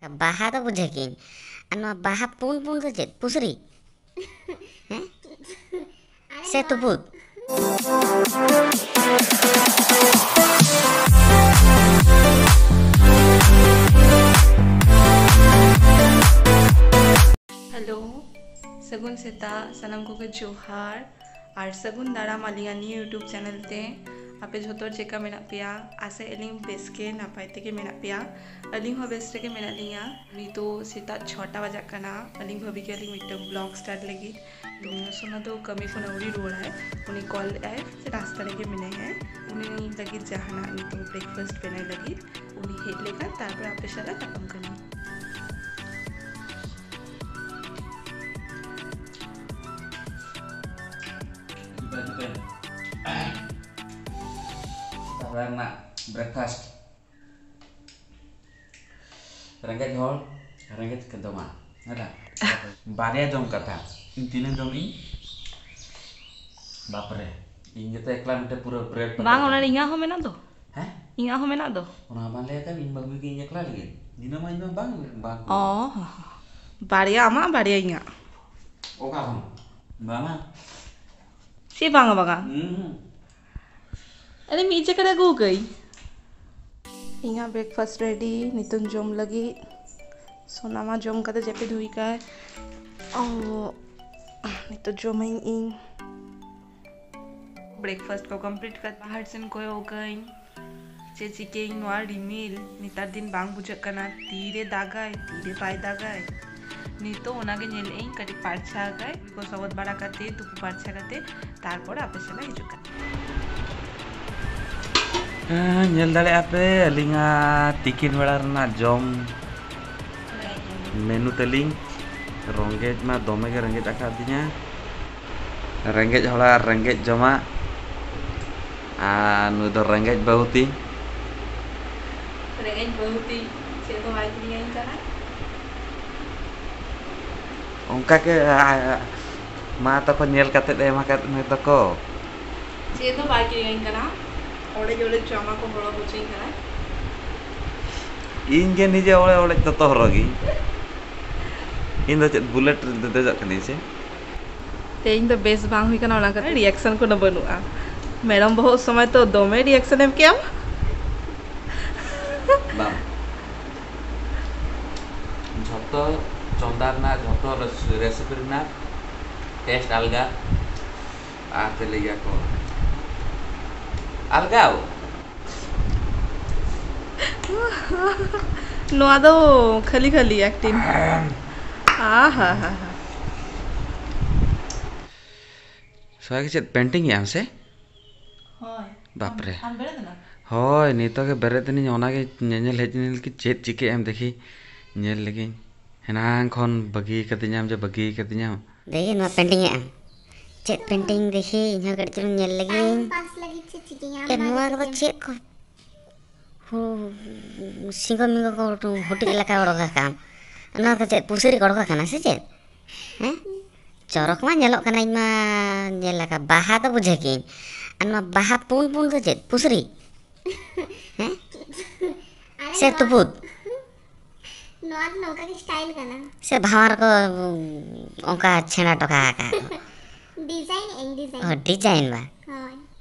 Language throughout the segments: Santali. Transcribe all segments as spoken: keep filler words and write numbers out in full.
ᱵᱟᱦᱟ ᱫᱚ ᱵᱩᱡᱷᱟᱹᱣ ᱠᱤᱧ, ᱟᱨ ᱱᱚᱣᱟ ᱵᱟᱦᱟ ᱯᱩᱸᱰ ᱯᱩᱸᱰ ᱫᱚ ᱪᱮᱫ? ᱯᱩᱥᱨᱤ? ᱦᱮᱸ? ᱥᱮ ᱛᱩᱯᱩᱫ? ᱦᱮᱞᱳ, ᱥᱟᱹᱜᱩᱱ ᱥᱮᱛᱟᱜ, ᱥᱟᱱᱟᱢ ᱠᱚᱜᱮ ᱡᱚᱦᱟᱨ ᱟᱨ ᱥᱟᱹᱜᱩᱱ ᱫᱟᱨᱟᱢ ᱟᱹᱞᱤᱧᱟᱜ ᱱᱤᱭᱟᱹ YouTube ᱪᱮᱱᱮᱞ ᱛᱮ᱾ ᱟᱯᱮ ᱡᱷᱚᱛᱚ ᱦᱚᱲ ᱪᱮᱫᱠᱟ ᱢᱮᱱᱟᱜ ᱯᱮᱭᱟ? ᱟᱥᱟᱭ ᱟᱹᱞᱤᱧ ᱵᱮᱥ ᱜᱮ ᱱᱟᱯᱟᱭ ᱛᱮᱜᱮ ᱢᱮᱱᱟᱜ ᱯᱮᱭᱟ᱾ ᱟᱹᱞᱤᱧ ᱦᱚᱸ ᱵᱮᱥ ᱨᱮᱜᱮ ᱢᱮᱱᱟᱜ ᱞᱤᱧᱟ᱾ ᱱᱤᱛᱚᱜ ᱥᱮᱛᱟᱜ ᱪᱷᱚᱴᱟ ᱵᱟᱡᱟᱜ ᱠᱟᱱᱟ᱾ ᱟᱹᱞᱤᱧ ᱵᱷᱟᱹᱵᱤ ᱠᱮᱫᱟᱞᱤᱧ ᱢᱤᱫᱴᱟᱝ ᱵᱞᱚᱜ ᱥᱴᱟᱨᱴ ᱞᱟᱹᱜᱤᱫ᱾ ᱛᱚ ᱩᱱ ᱥᱚᱢᱚᱭ ᱫᱚ ᱠᱟᱹᱢᱤ ᱠᱷᱚᱱ ᱟᱹᱣᱨᱤ ᱨᱩᱣᱟᱹᱲᱟᱭ, ᱩᱱᱤ ᱠᱚᱞ ᱞᱮᱫᱟᱭ ᱡᱮ ᱨᱟᱥᱛᱟ ᱨᱮᱜᱮ ᱢᱮᱱᱟᱭᱟ, ᱩᱱᱤ ᱞᱟᱹᱜᱤᱫ ᱡᱟᱦᱟᱱᱟᱜ ᱱᱤᱛᱚᱜ ᱵᱨᱮᱠᱯᱷᱟᱥᱴ ᱵᱮᱱᱟᱣ ᱞᱟᱹᱜᱤᱫ᱾ ᱩᱱᱤ ᱦᱮᱡ ᱞᱮᱠᱷᱟᱱ ᱛᱟᱨᱯᱚᱨ ᱟᱯᱮ ᱥᱟᱞᱟᱜ ᱧᱟᱯᱟᱢ ᱠᱟᱹᱱᱟᱹᱧ᱾ ᱥᱮᱛᱟᱜ ᱵᱮᱲᱟ ᱨᱮᱱᱟᱜ ᱵᱨᱮᱠᱯᱷᱟᱥᱴ᱾ ᱨᱮᱸᱜᱮᱡ ᱦᱚᱲ ᱨᱮᱸᱜᱮᱡ ᱠᱚ ᱡᱚᱢᱟ, ᱦᱮᱸ ᱥᱮ? ᱵᱟᱨᱭᱟ ᱡᱚᱢ ᱠᱟᱛᱷᱟ, ᱤᱧ ᱛᱤᱱᱟᱹᱜ ᱡᱚᱢ ᱤᱧ? ᱵᱟᱯᱨᱮ, ᱤᱧ ᱜᱮᱛᱚ ᱮᱠᱞᱟ ᱢᱤᱫᱴᱮᱱ ᱯᱩᱨᱟᱹ ᱵᱨᱮᱰ ᱵᱟᱝ, ᱚᱱᱟ ᱨᱮ ᱤᱧᱟᱹᱜ ᱦᱚᱸ ᱢᱮᱱᱟᱜ ᱫᱚ᱾ ᱦᱮᱸ? ᱤᱧᱟᱹᱜ ᱦᱚᱸ ᱢᱮᱱᱟᱜ ᱫᱚ᱾ ᱚᱱᱟ ᱢᱟ ᱞᱟᱹᱭ ᱟᱠᱟᱫ ᱤᱧ ᱵᱟᱹᱦᱩ ᱜᱮ ᱤᱧ ᱮᱠᱞᱟ ᱞᱟᱹᱜᱤᱫ᱾ ᱫᱤᱱᱟᱹᱢ ᱢᱟ ᱤᱧ ᱢᱟ ᱵᱟᱝ, ᱵᱟᱝ᱾ ᱚ, ᱦᱚᱸ, ᱦᱚᱸ᱾ ᱵᱟᱨᱭᱟ ᱟᱢᱟᱜ, ᱵᱟᱨᱭᱟ ᱤᱧᱟᱹᱜ᱾ ᱚᱠᱟ ᱠᱷᱚᱱ? ᱵᱟᱝᱟ᱾ ᱪᱮᱫ ᱵᱟᱝᱟ, ᱵᱟᱝᱟ? ᱦᱩᱸ᱾ ᱟᱨᱮ ᱢᱤᱫ ᱡᱟᱭᱜᱟ ᱨᱮ ᱟᱹᱜᱩ ᱟᱠᱟᱫᱟᱹᱧ᱾ ᱤᱧᱟᱹᱜ ᱵᱨᱮᱠᱯᱷᱟᱥᱴ ᱨᱮᱰᱤ, ᱱᱤᱛᱚᱝ ᱡᱚᱢ ᱞᱟᱹᱜᱤᱫ᱾ ᱥᱳᱱᱟ ᱢᱟ ᱡᱚᱢ ᱠᱟᱛᱮ ᱡᱟᱹᱯᱤᱫ ᱦᱩᱭ ᱠᱟᱭ᱾ ᱚ, ᱱᱤᱛᱚᱜ ᱡᱚᱢᱟᱹᱧ ᱤᱧ᱾ ᱵᱨᱮᱠᱯᱷᱟᱥᱴ ᱠᱚ ᱠᱚᱢᱯᱞᱤᱴ ᱠᱟᱛᱮ ᱵᱟᱦᱟᱨ ᱥᱮᱱ ᱠᱚᱭᱚᱜ ᱟᱠᱟᱹᱧ᱾ ᱪᱮᱫ ᱪᱤᱠᱟᱹᱭᱟᱹᱧ ᱱᱚᱣᱟ ᱨᱤᱢᱤᱞ? ᱱᱮᱛᱟᱨ ᱫᱤᱱ ᱵᱟᱝ ᱵᱩᱡᱷᱟᱹᱜ ᱠᱟᱱᱟ ᱛᱤᱨᱮ ᱫᱟᱜᱟᱭ, ᱛᱤᱨᱮ ᱵᱟᱭ ᱫᱟᱜᱟᱭ᱾ ᱱᱤᱛᱚᱜ ᱚᱱᱟᱜᱮ ᱧᱮᱞᱮᱫ ᱟᱹᱧ, ᱠᱟᱹᱴᱤᱡ ᱯᱟᱨᱪᱷᱟ ᱟᱠᱟᱭ᱾ ᱠᱚ ᱥᱚᱵᱚᱫ ᱵᱟᱲᱟ ᱠᱟᱛᱮ, ᱛᱩᱯᱩ ᱯᱟᱨᱪᱷᱟ ᱠᱟᱛᱮ, ᱛᱟᱨᱯᱚᱨ ᱟᱯᱮ ᱥᱟᱞᱟᱜ ᱦᱤᱡᱩᱜ ᱠᱟᱱᱟ᱾ ᱦᱮᱸ, ᱧᱮᱞ ᱫᱟᱲᱮᱭᱟᱜᱼᱟ ᱯᱮ ᱟᱹᱞᱤᱧᱟᱜ ᱛᱤᱠᱤᱱ ᱵᱮᱲᱟ ᱨᱮᱱᱟᱜ ᱡᱚᱢ ᱢᱮᱱᱩ ᱛᱟᱹᱞᱤᱧ᱾ ᱨᱮᱸᱜᱮᱡ ᱢᱟ ᱫᱚᱢᱮ ᱜᱮ ᱨᱮᱸᱜᱮᱡ ᱟᱠᱟᱫᱤᱧᱟ᱾ ᱨᱮᱸᱜᱮᱡ ᱦᱚᱲᱟᱜ ᱨᱮᱸᱜᱮᱡ ᱡᱚᱢᱟᱜ, ᱟᱨ ᱱᱩᱭ ᱫᱚ ᱨᱮᱸᱜᱮᱡ ᱵᱟᱹᱦᱩ ᱛᱤᱧ᱾ ᱨᱮᱸᱜᱮᱡ ᱵᱟᱹᱦᱩ ᱛᱤᱧ, ᱪᱮᱫ ᱦᱚᱸ ᱵᱟᱭ ᱠᱤᱨᱤᱧ ᱟᱹᱧ ᱠᱟᱱᱟ᱾ ᱚᱱᱠᱟ ᱜᱮ, ᱟ, ᱢᱟ ᱛᱟᱠᱚ ᱧᱮᱞ ᱠᱟᱛᱮᱫ ᱮᱢ ᱟᱠᱟᱫ ᱢᱮ ᱛᱟᱠᱚ᱾ ᱪᱮᱫ ᱦᱚᱸ ᱵᱟᱭ ᱠᱤᱨᱤᱧ ᱟᱹᱧ ᱠᱟᱱᱟ, ᱚᱲᱮᱡ ᱚᱲᱮᱡ ᱡᱟᱢᱟ ᱠᱚ ᱦᱚᱨᱚᱜ ᱦᱚᱪᱚᱧ ᱠᱟᱱᱟ᱾ ᱤᱧ ᱜᱮ ᱱᱤᱡᱮ ᱚᱲᱮᱡ ᱚᱲᱮᱡ ᱫᱚᱛᱚ ᱦᱚᱨᱚᱜ ᱜᱤᱧ᱾ ᱤᱧ ᱫᱚ ᱪᱮᱫ ᱵᱩᱞᱮᱴ ᱨᱮ ᱫᱮᱡᱚᱜ ᱠᱟᱹᱱᱟᱹᱧ ᱥᱮ? ᱛᱮᱦᱮᱧ ᱫᱚ ᱵᱮᱥ ᱵᱟᱝ ᱦᱩᱭ ᱠᱟᱱᱟ, ᱚᱱᱟ ᱠᱷᱟᱹᱛᱤᱨ ᱨᱤᱭᱟᱠᱥᱚᱱ ᱠᱳᱱᱳ ᱵᱟᱹᱱᱩᱜᱼᱟ᱾ ᱢᱮᱰᱟᱢ ᱵᱚᱦᱚᱜ ᱥᱚᱢᱚᱭ ᱛᱚ ᱫᱚᱢᱮ ᱨᱤᱭᱟᱠᱥᱚᱱ ᱮᱢ ᱠᱮᱜᱼᱟᱢ᱾ ᱵᱟᱝ, ᱡᱷᱚᱛᱚ ᱪᱚᱸᱫᱟ ᱨᱮᱱᱟᱜ, ᱡᱷᱚᱛᱚ ᱨᱮᱥᱤᱯᱤ ᱨᱮᱱᱟᱜ ᱴᱮᱥᱴ ᱟᱞᱜᱟ᱾ ᱟᱨ ᱪᱮᱫ ᱞᱟᱹᱭ ᱜᱮᱭᱟ ᱠᱚ, ᱟᱞᱜᱟᱣ᱾ ᱱᱚᱣᱟ ᱫᱚ ᱠᱷᱟᱹᱞᱤ ᱠᱷᱟᱹᱞᱤ ᱮᱠᱴᱤᱝ᱾ ᱟᱦᱟ ᱦᱟ ᱦᱟ᱾ ᱥᱚᱭ ᱜᱮ ᱪᱮᱫ ᱯᱮᱱᱴᱤᱝ ᱮᱫ ᱟᱢ ᱥᱮ? ᱦᱳᱭ᱾ ᱵᱟᱯᱨᱮ᱾ ᱟᱢ, ᱟᱢ ᱵᱮᱨᱮᱫ ᱮᱱᱟ? ᱦᱳᱭ, ᱱᱤᱛᱚᱜ ᱜᱮ ᱵᱮᱨᱮᱫ ᱮᱱᱟᱹᱧ, ᱚᱱᱟᱜᱮ ᱧᱮᱧᱮᱞ ᱦᱮᱡ ᱮᱱᱟᱹᱧ, ᱪᱮᱫ ᱪᱤᱠᱟᱹᱜ ᱮᱢ ᱫᱮᱠᱷᱤ, ᱧᱮᱞ ᱞᱮᱜᱤᱧ᱾ ᱦᱮᱱᱟᱝ ᱠᱷᱚᱱ ᱵᱟᱹᱜᱤ ᱠᱟᱫᱤᱧᱟᱢ ᱡᱮ ᱵᱟᱹᱜᱤ ᱠᱟᱫᱤᱧᱟᱢ᱾ ᱫᱮᱠᱷᱤ, ᱱᱚᱣᱟ ᱯᱮᱱᱴᱤᱝ ᱮᱫ ᱟᱢ᱾ ᱪᱮᱫ ᱯᱮᱱᱴᱤᱝ ᱫᱮᱠᱷᱤ, ᱤᱧ ᱦᱚᱸ ᱠᱟᱹᱴᱤᱡ ᱪᱩᱞᱩᱝ ᱧᱮᱞ ᱞᱮᱜᱤᱧ᱾ ᱴᱟᱭᱤᱢ ᱯᱟᱥ ᱞᱟᱹᱜᱤᱫ ᱪᱮᱫ ᱪᱤᱠᱟᱹᱭᱟᱢ? ᱮ, ᱚᱱᱟ ᱱᱚᱣᱟ ᱜᱮ ᱠᱚᱫᱚ ᱪᱤᱠᱟᱹᱭᱟᱢ? ᱪᱮᱫ ᱠᱚ? ᱦᱩ, ᱥᱤᱸᱜᱚ ᱢᱤᱸᱜᱚ ᱠᱚ ᱦᱩᱴᱩ-, ᱦᱩᱴᱤᱡ ᱞᱮᱠᱟ ᱚᱰᱚᱠ ᱟᱠᱟᱫ ᱟᱢ᱾ ᱱᱚᱣᱟ ᱫᱚ ᱪᱮᱫ ᱯᱩᱥᱨᱤ ᱠᱚ ᱚᱰᱚᱠ ᱟᱠᱟᱱᱟ ᱥᱮ ᱪᱮᱫ? ᱦᱮᱸ? ᱪᱚᱨᱚᱠ ᱢᱟ ᱧᱮᱞᱚᱜ ᱠᱟᱱᱟ, ᱤᱧ ᱢᱟ ᱧᱮᱞ ᱟᱠᱟᱫ, ᱵᱟᱦᱟ ᱫᱚ ᱵᱩᱡᱷᱟᱹᱣ ᱠᱤᱧ᱾ ᱟᱨ ᱱᱚᱣᱟ ᱵᱟᱦᱟ ᱯᱩᱸᱰ ᱯᱩᱸᱰ ᱫᱚ ᱪᱮᱫ? ᱯᱩᱥᱨᱤ? ᱦᱮᱸ? ᱟᱨᱮ ᱥᱮ ᱱᱚᱣᱟ ᱛᱩᱯᱩᱫ? ᱱᱚᱣᱟ ᱫᱚ ᱱᱚᱝᱠᱟ ᱜᱮ ᱥᱴᱟᱭᱤᱞ ᱠᱟᱱᱟ᱾ ᱥᱮ ᱵᱷᱟᱶᱟᱨ ᱠᱚ, ᱚᱱᱠᱟ ᱪᱷᱮᱸᱲᱟ ᱴᱚᱠᱟ ᱟᱠᱟᱫ ᱠᱚ? ᱰᱤᱡᱟᱭᱤᱱ ᱟᱹᱧ, ᱰᱤᱡᱟᱭᱤᱱ᱾ ᱚ, ᱰᱤᱡᱟᱭᱤᱱ ᱵᱟ? ᱦᱳᱭ᱾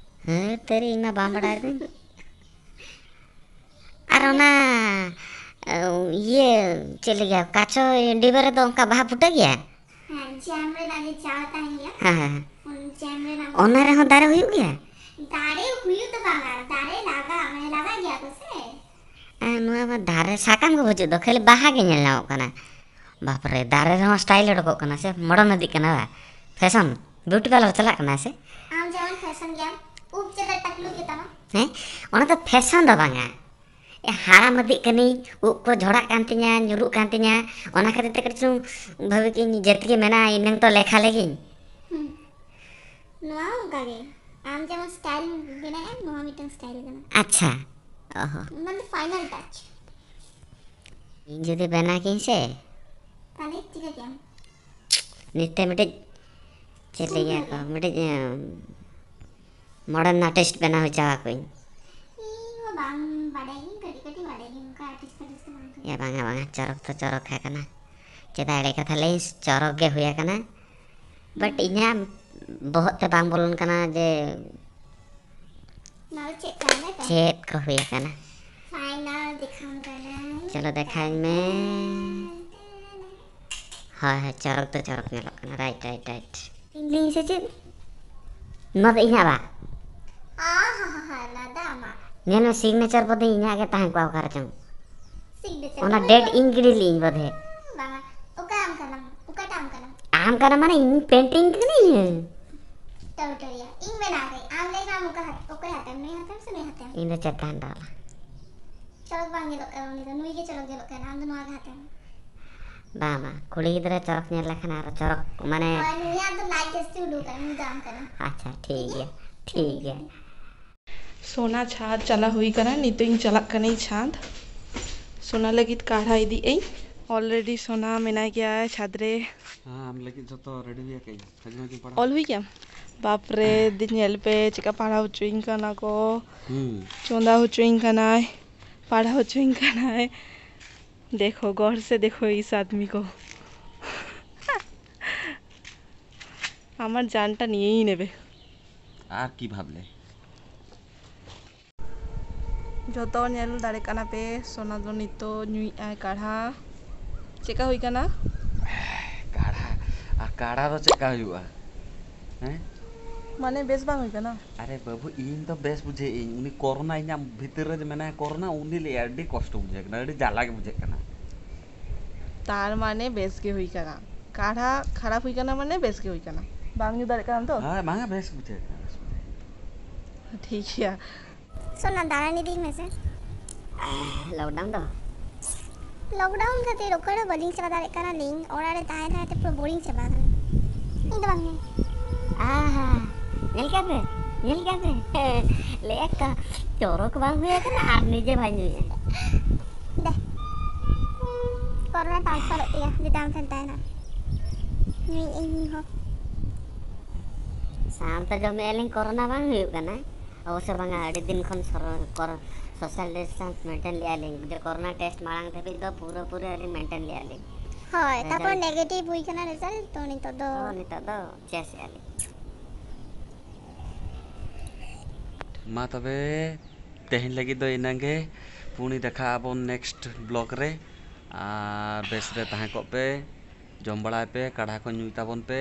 ᱦᱮᱸ, ᱛᱟᱹᱨᱤ, ᱤᱧ ᱢᱟ ᱵᱟᱝ ᱵᱟᱰᱟᱭ ᱫᱩᱧ᱾ ᱟᱨ ᱚᱱᱟ, ᱤᱭᱟᱹ, ᱪᱮᱫ ᱞᱟᱹᱭᱟ, ᱠᱟᱪᱚ ᱰᱤᱵᱟᱹ ᱨᱮᱫᱚ ᱚᱱᱠᱟ ᱵᱟᱦᱟ ᱯᱷᱩᱴᱟᱹᱜ ᱜᱮᱭᱟ? ᱦᱮᱸ, ᱡᱟᱢ ᱨᱮᱱᱟᱜ ᱡᱮ ᱪᱟᱞ ᱛᱟᱦᱮᱱ ᱜᱮᱭᱟ᱾ ᱦᱮᱸ, ᱦᱮᱸ, ᱦᱮᱸ᱾ ᱚᱱ-, ᱡᱟᱢ ᱨᱮᱱᱟᱜ ᱚᱱᱟ ᱨᱮᱦᱚᱸ ᱫᱟᱨᱮ ᱦᱩᱭᱩᱜ ᱜᱮᱭᱟ? ᱫᱟᱨᱮ ᱦᱩᱭᱩᱜ ᱫᱚ ᱵᱟᱝᱟ, ᱫᱟᱨᱮ ᱞᱟᱜᱟ, ᱢᱟᱱᱮ ᱞᱟᱜᱟ ᱜᱮᱭᱟ ᱠᱚ ᱥᱮ᱾ ᱟᱨ ᱱᱚᱣᱟ ᱢᱟ ᱫᱟᱨᱮ ᱥᱟᱠᱟᱢ ᱜᱮ ᱵᱟᱹᱪᱩᱜ ᱫᱚ, ᱠᱷᱟᱹᱞᱤ ᱵᱟᱦᱟ ᱜᱮ ᱧᱮᱞ ᱧᱟᱢᱚᱜ ᱠᱟᱱᱟ᱾ ᱵᱟᱯᱨᱮ, ᱫᱟᱨᱮ ᱨᱮᱦᱚᱸ ᱥᱴᱟᱭᱤᱞ ᱚᱰᱚᱠᱚᱜ ᱠᱟᱱᱟ ᱥᱮ, ᱢᱚᱰᱟᱨᱱ ᱤᱫᱤᱜ ᱠᱟᱱᱟ ᱵᱟ? ᱯᱷᱮᱥᱚᱱ, ᱵᱤᱭᱩᱴᱤ ᱯᱟᱨᱞᱟᱨ ᱪᱟᱞᱟᱜ ᱠᱟᱱᱟ ᱥᱮ? ᱟᱢ ᱡᱮᱢᱚᱱ ᱯᱷᱮᱥᱚᱱ ᱜᱮᱭᱟᱢ, ᱩᱵ ᱪᱮᱫᱟᱜ ᱴᱟᱠᱞᱩ ᱜᱮᱛᱟᱢᱟ? ᱦᱮᱸ, ᱚᱱᱟ ᱫᱚ ᱯᱷᱮᱥᱚᱱ ᱫᱚ ᱵᱟᱝᱟ᱾ ᱮ, ᱦᱟᱲᱟᱢ ᱤᱫᱤᱜ ᱠᱟᱹᱱᱟᱹᱧ, ᱩᱵ ᱠᱚ ᱡᱷᱚᱲᱟᱜ ᱠᱟᱱ ᱛᱤᱧᱟ, ᱧᱩᱨᱩᱜ ᱠᱟᱱ ᱛᱤᱧᱟ, ᱚᱱᱟ ᱠᱷᱟᱹᱛᱤᱨ ᱛᱮ ᱠᱟᱹᱴᱤᱡ ᱪᱩᱞᱩᱝ ᱵᱷᱟᱹᱵᱤ ᱠᱤᱧ ᱡᱟᱹᱛᱤ ᱜᱮ ᱢᱮᱱᱟᱜᱼᱟ, ᱤᱱᱟᱹᱝ ᱛᱚ ᱞᱮᱠᱷᱟ ᱞᱮᱜᱤᱧ᱾ ᱦᱩᱸ᱾ ᱱᱚᱣᱟ ᱦᱚᱸ ᱚᱱᱠᱟ ᱜᱮ, ᱟᱢ ᱡᱮᱢᱚᱱ ᱥᱴᱟᱭᱤᱞ ᱵᱮᱱᱟᱣᱮᱫ ᱟᱢ, ᱱᱚᱣᱟ ᱢᱤᱫᱴᱟᱝ ᱥᱴᱟᱭᱤᱞ ᱠᱟᱱᱟ᱾ ᱟᱪᱪᱷᱟ, ᱚ ᱦᱚᱸ᱾ ᱚᱱᱟ ᱫᱚ ᱯᱷᱟᱭᱱᱟᱞ ᱴᱟᱪ᱾ ᱤᱧ ᱡᱩᱫᱤ ᱵᱮᱱᱟᱣ ᱠᱤᱧ ᱥᱮ, ᱛᱟᱦᱞᱮ ᱪᱤᱠᱟᱹ ᱠᱮᱭᱟᱢ? ᱱᱤᱛ ᱛᱮ ᱢᱤᱫᱴᱤᱡ, ᱪᱮᱫ ᱞᱟᱹᱭᱟ ᱠᱚ, ᱢᱤᱫᱴᱤᱡ, ᱮᱸ, ᱢᱚᱰᱟᱨᱱ ᱟᱨᱴᱤᱥᱴ ᱵᱮᱱᱟᱣ ᱦᱚᱪᱚ ᱟᱠᱚᱣᱟᱹᱧ᱾ ᱤᱧ ᱦᱚᱸ ᱵᱟᱝ ᱵᱟᱰᱟᱭᱟᱹᱧ, ᱠᱟᱹᱴᱤᱡ ᱠᱟᱹᱴᱤᱡ ᱵᱟᱰᱟᱭᱟᱹᱧ, ᱚᱱᱠᱟ ᱟᱨᱴᱤᱥᱴ ᱯᱷᱟᱨᱴᱤᱥᱴ ᱮ ᱵᱟᱝᱟ, ᱵᱟᱝᱟ, ᱪᱚᱨᱚᱠ ᱫᱚ ᱪᱚᱨᱚᱠ ᱟᱠᱟᱱᱟ᱾ ᱪᱮᱫᱟᱜ ᱮᱲᱮ ᱠᱟᱛᱷᱟ ᱞᱟᱹᱭ, ᱪᱚᱨᱚᱠ ᱜᱮ ᱦᱩᱭ ᱟᱠᱟᱱᱟ᱾ But ᱤᱧᱟᱹᱜ ᱵᱚᱦᱚᱜ ᱛᱮ ᱵᱟᱝ ᱵᱚᱞᱚᱱ ᱠᱟᱱᱟ ᱡᱮ ᱚᱱᱟ ᱫᱚ ᱪᱮᱫ ᱠᱟᱱᱟ, ᱞᱟᱹᱭ ᱯᱮ? ᱪᱮᱫ ᱠᱚ ᱦᱩᱭ ᱟᱠᱟᱱᱟ᱾ Final ᱫᱮᱠᱷᱟᱣᱟᱢ ᱠᱟᱱᱟ᱾ ᱪᱚᱞᱚ, ᱫᱮᱠᱷᱟᱣᱟᱹᱧ ᱢᱮ᱾ ᱦᱳᱭ, ᱦᱳᱭ, ᱪᱚᱨᱚᱠ ᱫᱚ ᱪᱚᱨᱚᱠ ᱧᱮᱞᱚᱜ ᱠᱟᱱᱟ᱾ Right, right, right. ᱤᱧ ᱥᱮ ᱪᱮᱫ? ᱱᱚᱣᱟ ᱫᱚ ᱤᱧᱟᱹᱜ ᱵᱟ? ᱦᱮᱸ, ᱦᱮᱸ, ᱦᱮᱸ, ᱱᱚᱣᱟ ᱫᱚ ᱟᱢᱟᱜ᱾ ᱧᱮᱞ ᱢᱮ, signature ᱵᱚᱫᱮ ᱤᱧᱟᱹᱜ ᱜᱮ ᱛᱟᱦᱮᱸ ᱠᱚᱜᱼᱟ ᱚᱠᱟ ᱨᱮᱪᱚᱝ᱾ Signature ᱚᱱᱟ ᱫᱚ date ᱵᱟᱹᱱᱩᱜᱼᱟ᱾ ᱤᱧ ᱜᱤᱰᱤ ᱞᱮᱫ ᱤᱧ ᱵᱚᱫᱷᱮ᱾ ᱵᱟᱝᱟ, ᱚᱠᱟ ᱟᱢ ᱠᱟᱱᱟᱢ? ᱚᱠᱟᱴᱟᱜ ᱟᱢ ᱠᱟᱱᱟᱢ? ᱟᱢ ᱠᱟᱱᱟᱢ ᱢᱟᱱᱮ ᱤᱧ painting ᱠᱟᱹᱱᱟᱹᱧ᱾ ᱴᱟᱹᱴᱟᱹᱨᱤᱭᱟᱹ᱾ ᱤᱧ ᱵᱮᱱᱟᱣ ᱠᱟᱹᱫᱟᱹᱧ᱾ ᱟᱢ ᱞᱟᱹᱭ ᱢᱮ ᱟᱢ ᱚᱠᱟ ᱦᱟᱛ-, ᱚᱠᱚᱭ ᱦᱟᱛᱟᱢ? ᱱᱩᱭ ᱦᱟᱛᱟᱢ ᱥᱮ ᱱᱩᱭ ᱦᱟᱛᱟᱢ? ᱤᱧ ᱫᱚ ᱪᱮᱛᱟᱱ ᱰᱟᱞᱟ᱾ ᱪᱚᱨᱚᱠ ᱵᱟᱝ ᱧᱮᱞᱚᱜ ᱠᱟᱱᱟ ᱩᱱᱤ ᱫᱚ, ᱱᱩᱭ ᱜᱮ ᱪᱚᱨᱚᱠ ᱧᱮᱞᱚᱜ ᱠᱟᱱᱟ, ᱟᱢ ᱫᱚ ᱱᱚᱣᱟ ᱜᱮ ᱦᱟᱛᱟᱢ ᱢᱮ᱾ ᱵᱟᱝ, ᱵᱟᱝ, ᱠᱩᱲᱤ ᱜᱤᱫᱽᱨᱟᱹ ᱪᱚᱨᱚᱠ ᱧᱮᱞ ᱞᱮᱠᱷᱟᱱ ᱟᱨᱚ ᱪᱚᱨᱚᱠ, ᱢᱟᱱᱮ ᱦᱳᱭ, ᱱᱩᱭᱟᱜ ᱫᱚ light ᱡᱟᱹᱥᱛᱤ ᱩᱰᱩᱠ ᱠᱟᱱᱟ, ᱱᱩᱭ ᱫᱚ ᱟᱢ ᱠᱟᱱᱟ᱾ ᱟᱪᱪᱷᱟ, ᱴᱷᱤᱠ ᱜᱮᱭᱟ, ᱴᱷᱤᱠ ᱜᱮᱭᱟ᱾ ᱥᱳᱱᱟ ᱪᱷᱟᱸᱫᱽ ᱪᱟᱞᱟᱣ ᱦᱩᱭ ᱠᱟᱱᱟ, ᱱᱤᱛᱚᱜ ᱤᱧ ᱪᱟᱞᱟᱜ ᱠᱟᱹᱱᱟᱹᱧ ᱪᱷᱟᱸᱫᱽ᱾ ᱥᱳᱱᱟ ᱞᱟᱹᱜᱤᱫ ᱠᱟᱲᱦᱟ ᱤᱫᱤ ᱟᱹᱧ᱾ Already ᱥᱳᱱᱟ ᱢᱮᱱᱟᱭ ᱜᱮᱭᱟ ᱪᱷᱟᱸᱫᱽ ᱨᱮ᱾ ᱦᱮᱸ, ᱟᱢ ᱞᱟᱹᱜᱤᱫ ᱡᱚᱛᱚ ready ᱦᱩᱭ ᱟᱠᱟᱫᱟᱹᱧ᱾ ᱥᱟᱡᱟᱣ ᱜᱮ ᱯᱟᱲᱦᱟᱣ᱾ ᱚᱞ ᱦᱩᱭ ᱠᱮᱫᱟᱢ? ᱵᱟᱯᱨᱮ, ᱫᱤ ᱧᱮᱞ ᱯᱮ ᱪᱮᱫᱠᱟ ᱯᱟᱲᱦᱟᱣ ᱦᱚᱪᱚᱧ ᱠᱟᱱᱟ ᱠᱚ᱾ ᱦᱩᱸ᱾ ᱪᱚᱸᱫᱟ ᱦᱚᱪᱚᱧ ᱠᱟᱱᱟᱭ, ᱯᱟᱲᱦᱟᱣ ᱦᱚᱪᱚᱧ ᱠᱟᱱᱟᱭ᱾ ᱫᱮᱠᱷᱳ, ᱜᱚᱲ ᱥᱮ ᱫᱮᱠᱷᱳ ᱤᱥ ᱟᱫᱢᱤ ᱠᱚ᱾ আমার জানটা নিয়েই নেবে। আর কি ভাবলে? ᱡᱚᱛᱚ ᱧᱮᱞ ᱫᱟᱲᱮ ᱠᱟᱱᱟ ᱯᱮ, ᱥᱳᱱᱟ ᱫᱚ ᱱᱤᱛᱚᱜ ᱧᱩᱭᱮᱫ ᱟᱭ ᱠᱟᱲᱦᱟ᱾ ᱪᱮᱫᱠᱟ ᱦᱩᱭ ᱠᱟᱱᱟ? ᱠᱟᱲᱦᱟ? ᱟᱨ ᱠᱟᱲᱦᱟ ᱫᱚ ᱪᱮᱫᱠᱟ ᱦᱩᱭᱩᱜᱼᱟ? ᱦᱮᱸ? ᱢᱟᱱᱮ ᱵᱮᱥ ᱵᱟᱝ ᱦᱩᱭ ᱠᱟᱱᱟ? ᱟᱨᱮ ᱵᱟᱹᱵᱩ, ᱤᱧ ᱫᱚ ᱵᱮᱥ ᱵᱩᱡᱷᱟᱹᱣ ᱤᱧ, ᱩᱱᱤ ᱠᱚᱨᱳᱱᱟ ᱤᱧᱟᱹᱜ ᱵᱷᱤᱛᱤᱨ ᱨᱮ ᱡᱮ ᱢᱮᱱᱟᱭᱟ ᱠᱚᱨᱳᱱᱟ, ᱩᱱᱤ ᱞᱟᱹᱭᱟ ᱟᱹᱰᱤ ᱠᱚᱥᱴᱚ ᱵᱩᱡᱷᱟᱹᱜ ᱠᱟᱱᱟ, ᱟᱹᱰᱤ ᱡᱟᱞᱟ ᱜᱮ ᱵᱩᱡᱷᱟᱹᱜ ᱠᱟᱱᱟ᱾ ᱛᱟᱨ ᱢᱟᱱᱮ ᱵᱮᱥ ᱜᱮ ᱦᱩᱭ ᱠᱟᱱᱟ, ᱠᱟᱲᱦᱟ ᱠᱷᱟᱨᱟᱯ ᱦᱩᱭ ᱠᱟᱱᱟ ᱢᱟᱱᱮ ᱵᱮᱥ ᱜᱮ ᱦᱩᱭ ᱠᱟᱱᱟ᱾ ᱵᱟᱝ ᱧᱩ ᱫᱟᱲᱮᱭᱟᱜ ᱠᱟᱱᱟᱢ ᱛᱚ? ᱦᱮᱸ, ᱵᱟᱝᱟ, ᱵᱮᱥ ᱵᱩᱡᱷᱟᱹᱜ ᱠᱟᱱᱟ, ᱵᱮᱥ ᱵᱩᱡᱷᱟᱹᱜ ᱠᱟᱱᱟ᱾ ᱴᱷᱤᱠ ᱜᱮᱭᱟ᱾ ᱥᱳᱱᱟ, ᱫᱟᱬᱟᱱ ᱤᱫᱤᱧ ᱢᱮᱥᱮ᱾ Lockdown ᱫᱚ? Lockdown ᱠᱷᱟᱹᱛᱤᱨ ᱚᱠᱟ ᱨᱮ ᱵᱟᱹᱞᱤᱧ ᱪᱟᱞᱟᱣ ᱫᱟᱲᱮᱭᱟᱜ ᱠᱟᱱᱟ ᱞᱤᱧ, ᱚᱲᱟᱜ ᱨᱮ ᱛᱟᱦᱮᱸ ᱛᱟᱦᱮᱸ ᱛᱮ ᱯᱩᱨᱟᱹ boring ᱪᱟᱵᱟ ᱟᱠᱟᱱᱟ᱾ ᱤᱧ ᱫᱚ ᱵᱟᱝ ᱜᱮ᱾ ᱟᱦᱟ, ᱧᱮᱞ ᱠᱮᱫ ᱯᱮ? ᱧᱮᱞ ᱠᱮᱫ ᱯᱮ? ᱞᱟᱹᱭ ᱮᱫ ᱠᱚ, ᱪᱚᱨᱚᱠ ᱵᱟᱝ ᱦᱩᱭ ᱟᱠᱟᱱᱟ ᱟᱨ ᱱᱤᱡᱮ ᱵᱟᱭ ᱧᱩᱭᱟ᱾ ᱫᱮ᱾ ᱠᱚᱨᱳᱱᱟ transferᱚᱜ ᱛᱮᱭᱟ, ᱡᱩᱫᱤ ᱟᱢ ᱴᱷᱮᱱ ᱛᱟᱦᱮᱱᱟ᱾ ᱧᱩᱭᱮᱫ ᱟᱹᱧ ᱤᱧ ᱦᱚᱸ᱾ ᱥᱟᱶᱛᱮ ᱡᱚᱢᱮᱫᱼᱟ ᱞᱤᱧ, ᱠᱚᱨᱳᱱᱟ ᱵᱟᱝ ᱦᱩᱭᱩᱜ ᱠᱟᱱᱟ᱾ ᱚᱵᱚᱥᱥᱚ ᱵᱟᱝᱟ, ᱟᱹᱰᱤ ᱫᱤᱱ ᱠᱷᱚᱱ ᱥᱚᱨᱚ-, ᱠᱚᱨ-, ᱥᱳᱥᱟᱞ ᱰᱤᱥᱴᱮᱱᱥ ᱢᱮᱱᱴᱮᱱ ᱞᱮᱜᱼᱟ ᱞᱤᱧ, ᱡᱮ ᱠᱳᱨᱳᱱᱟ ᱴᱮᱥᱴ ᱢᱟᱲᱟᱝ ᱫᱷᱟᱹᱵᱤᱡ ᱫᱚ ᱯᱩᱨᱟᱹᱯᱩᱨᱤ ᱟᱹᱞᱤᱧ ᱢᱮᱱᱴᱮᱱ ᱞᱮᱜᱼᱟ ᱞᱤᱧ᱾ ᱦᱳᱭ, ᱦᱮᱸ, ᱛᱟᱨᱯᱚᱨ ᱡᱟᱹᱱᱤᱡ᱾ ᱱᱮᱜᱮᱴᱤᱵᱷ ᱦᱩᱭ ᱠᱟᱱᱟ ᱨᱮᱡᱟᱞᱴ, ᱛᱚ ᱱᱤᱛᱚᱜ ᱫᱚ ᱛᱚ ᱱᱤᱛᱚᱜ ᱫᱚ ᱪᱮᱥ ᱮᱜᱼᱟ ᱞᱤᱧ᱾ ᱢᱟ ᱛᱚᱵᱮ, ᱛᱮᱦᱮᱧ ᱞᱟᱹᱜᱤᱫ ᱫᱚ ᱤᱱᱟᱹᱝ ᱜᱮ᱾ ᱯᱩᱱᱤ ᱫᱮᱠᱷᱟ ᱟᱵᱚᱱ ᱱᱮᱠᱥᱴ ᱵᱞᱚᱜ ᱨᱮ᱾ ᱟᱨ ᱵᱮᱥ ᱨᱮ ᱛᱟᱦᱮᱸ ᱠᱚᱜ ᱯᱮ, ᱡᱚᱢ ᱵᱟᱲᱟᱭ ᱯᱮ, ᱠᱟᱰᱷᱟ ᱠᱚ ᱧᱩᱭ ᱛᱟᱵᱚᱱ ᱯᱮ,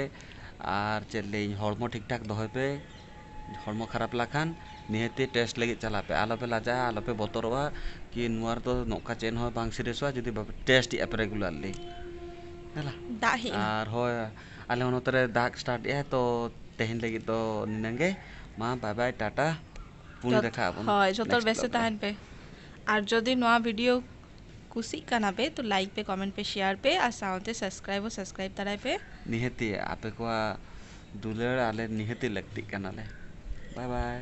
ᱟᱨ ᱪᱮᱫ ᱞᱟᱹᱭᱟᱹᱧ, ᱦᱚᱲᱢᱚ ᱴᱷᱤᱠ ᱴᱷᱟᱠ ᱫᱚᱦᱚᱭ ᱯᱮ᱾ ᱦᱚᱲᱢᱚ ᱠᱷᱟᱨᱟᱯ ᱞᱮᱠᱷᱟᱱ ᱱᱤᱦᱟᱹᱛᱤ ᱴᱮᱥᱴ ᱞᱟᱹᱜᱤᱫ ᱪᱟᱞᱟᱜ ᱯᱮ, ᱟᱞᱚ ᱯᱮ ᱞᱟᱡᱟᱜᱼᱟ, ᱟᱞᱚ ᱯᱮ ᱵᱚᱛᱚᱨᱚᱜᱼᱟ ᱠᱤ ᱱᱚᱣᱟ ᱨᱮᱫᱚ ᱱᱚᱝᱠᱟ ᱪᱮᱫ ᱦᱚᱸ ᱵᱟᱝ ᱥᱤᱨᱤᱭᱟᱥᱚᱜᱼᱟ ᱡᱩᱫᱤ ᱵᱟᱯᱮ ᱴᱮᱥᱴ ᱮᱜᱼᱟ ᱯᱮ ᱨᱮᱜᱩᱞᱟᱨᱞᱤ᱾ ᱦᱮᱸ ᱞᱟ? ᱫᱟᱜ ᱦᱮᱡ ᱮᱱᱟ᱾ ᱟᱨ ᱦᱳᱭ, ᱟᱞᱮ ᱦᱚᱱᱚᱛ ᱨᱮ ᱫᱟᱜ ᱥᱴᱟᱨᱴ ᱮᱜᱼᱟᱭ, ᱛᱚ ᱛᱮᱦᱮᱧ ᱞᱟᱹᱜᱤᱫ ᱫᱚ ᱱᱤᱱᱟᱹᱝ ᱜᱮ᱾ ᱢᱟ ᱵᱟᱭ ᱵᱟᱭ, ᱴᱟᱴᱟ᱾ ᱯᱩᱱᱤ ᱡᱚᱛ- ᱫᱮᱠᱷᱟ ᱟᱵᱚᱱ ᱦᱳᱭ, ᱡᱚᱛᱚ ᱦᱚᱲ next ᱵᱮᱥ ᱛᱮ vlog ᱨᱮ᱾ ᱛᱟᱦᱮᱱ ᱯᱮ᱾ ᱟᱨ ᱡᱩᱫᱤ ᱱᱚᱣᱟ ᱵᱷᱤᱰᱤᱭᱳ ᱠᱩᱥᱤᱜ ᱠᱟᱱᱟ ᱯᱮ, ᱛᱚ ᱞᱟᱭᱤᱠ ᱯᱮ, ᱠᱚᱢᱮᱱᱴ ᱯᱮ, ᱥᱮᱭᱟᱨ ᱯᱮ, ᱟᱨ ᱥᱟᱶᱛᱮ ᱥᱟᱵᱥᱠᱨᱟᱭᱤᱵ ᱦᱚᱸ ᱥᱟᱵᱥᱠᱨᱟᱭᱤᱵ ᱛᱟᱨᱟᱭ ᱯᱮ᱾ ᱱᱤᱦᱟᱹᱛᱤ ᱟᱯᱮ ᱠᱚᱣᱟᱜ ᱫᱩᱞᱟᱹᱲ ᱟᱞᱮ ᱱᱤᱦᱟᱹᱛᱤ ᱞᱟᱹᱠᱛᱤᱜ ᱠᱟᱱᱟᱞᱮ᱾ ᱵᱟᱭ ᱵᱟᱭ᱾